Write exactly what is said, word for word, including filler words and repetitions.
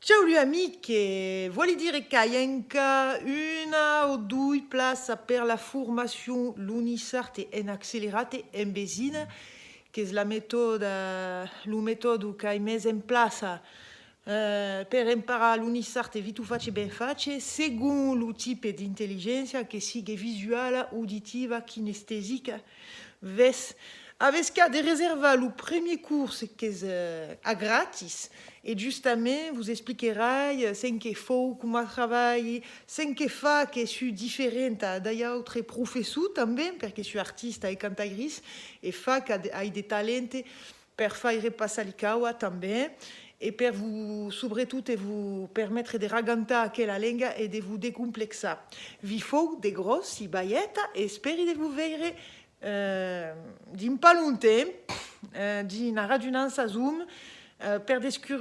Ciao lu amics, vòli dire qu'ai enca una o doi plaças per la formacion Lo Niçard en accelerat e en vesina, qu'es la metòda, lo metòdo qu'ai mes en plaça, eh, per emparar lo niçard e vito fach e ben fach, segon lo tipe d'intelligéncia, que sigue visuala, auditiva, kinestesica. Ves, avètz qu'a de reservar lo premier cors qu'es, eh, a gratis, e justament vos expliquerai, eh, cen que fau, coma trabalhi, cen que fa que sui diferenta dai autres professors tanben, perque sui artista e cantagrís, e fa qu'ai de talent per faire passar li cauas tanben, e per vos, subretot, e vos permetre de ragantar aquela lenga e de vos decomplexar. Vi fau de gròssi balhetas e espèri de vos veire, eh, dins pas longtemps, eh, dins una radunança Zoom, eh, per descur-,